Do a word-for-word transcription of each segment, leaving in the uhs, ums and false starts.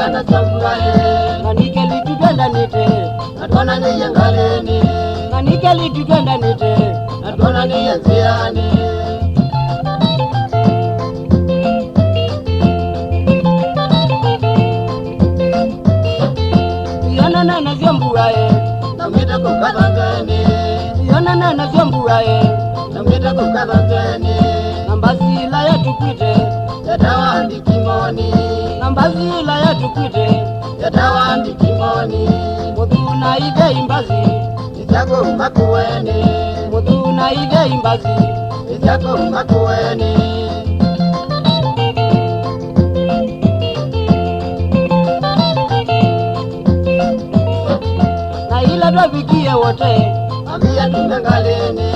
Kana syambua ĩ. Na nĩ kelĩ tu twendanĩte. Na twonanĩie ngalĩnĩ. Na nĩ kelĩ tu twendanĩte. Na twonanĩie nzĩanĩ. Ionana nasyo mbua ĩ. Naumĩte kũka thonzeni. Ionana nasyo mbua ĩ. Naumĩte kũka thonzeni. Na mbasi ĩla yatũkuĩte yetawa Ndikimoni. Na mbasi ĩla yatũkuĩte yetawa Ndikimoni. Mũthuna ithei mbasi ĩsya kũu Makueni. Mũthuna ithei mbasi ĩsya kũu Makueni. Na ĩla twavikie Wote, ambĩĩa tume ngalĩnĩ.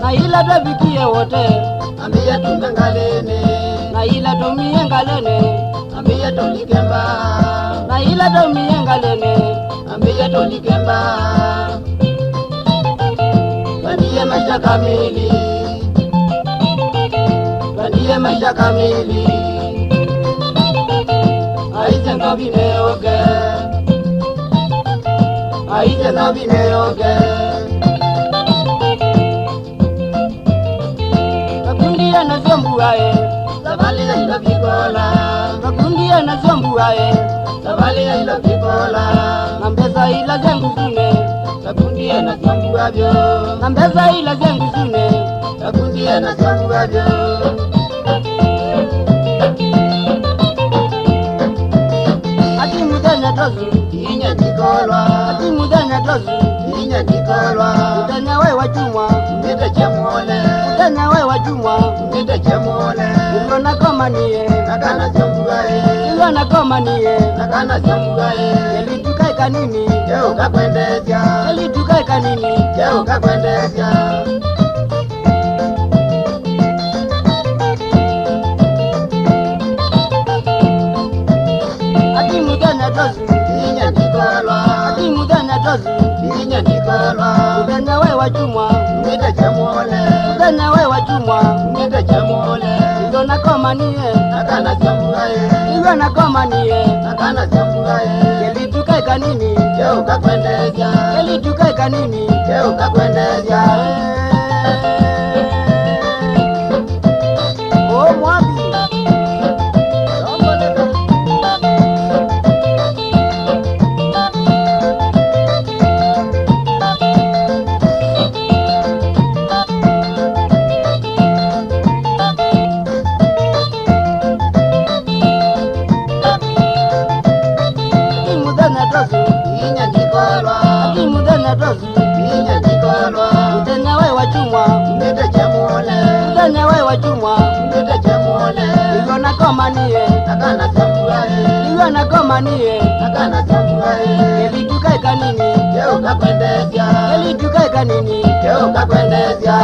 Na ĩla twavikie Wote, ambĩĩa tume ngalĩnĩ. Na ĩla twaumie ngalĩnĩ, ambĩĩa tũlike mbaa. Na ĩla twaumie ngalĩnĩ, ambĩĩa tũlike mbaa. Twendie maisha kamili. Twendie maisha kamili. Aisye ndovi nĩyũke. Aisye ndovi nĩyũke. Tũkundie nasyo mbua ĩ. Savalĩ ya indo vikola. Tũkundie nasyo mbua ĩ. Savalĩ ya indo vikola. Na mbesa ila sya ngusunĩ. Tũkundie nasyo mbua vyũ. Na mbesa ila sya ngusunĩ. Tũkundie nasyo mbua vyũ. Ati mũthenya tũsu. Inya ndikolwa. Ati mũthenya tũsu. Inya ndikolwa. Mũthenya wa Wakyumwa. Nĩte kyemwone. Mũthenya wa Wakyumwa. Nĩte kyemwone. Ĩlwa nakomanie. Na kana sya mbua ĩ. Ĩlwa nakomanie. Na kana sya mbua ĩ. Kelĩ tu kaĩ kanini. Keũka kwendesya. Kelĩ tu kaĩ kanini. Keũka kwendesya. Ati mũthenya tũsu. Inya ndikolwa. Ati mũthenya tũsu. Inya ndikolwa. Mũthenya wa Wakyumwa. Nĩte kyemwone. Mũthenya wa Wakyumwa. Nĩte kyemwone. Ĩlwa nakomanie. Na kana sya mbua ĩ. Ĩlwa nakomanie. Na kana sya mbua ĩ. Kelĩ tu kaĩ kanini. Keũka kwendesya. Kelĩ tu kaĩ kanini. Keũka kwendesya. Ũ mwami. Ati mũthenya tũsu. Inya ndikolwa. Ati mũthenya tũsu. Inya ndikolwa. Mũthenya wa Wakyumwa. Nĩte kyemwone. Mũthenya wa Wakyumwa. Nĩte kyemwone. Ĩlwa nakomanie. Na kana sya mbua ĩ. Ĩlwa nakomanie. Na kana sya mbua ĩ. Kelĩ tu kaĩ kanini. Keũka kwendesya. Kelĩ tu kaĩ kanini. Keũka kwendesya.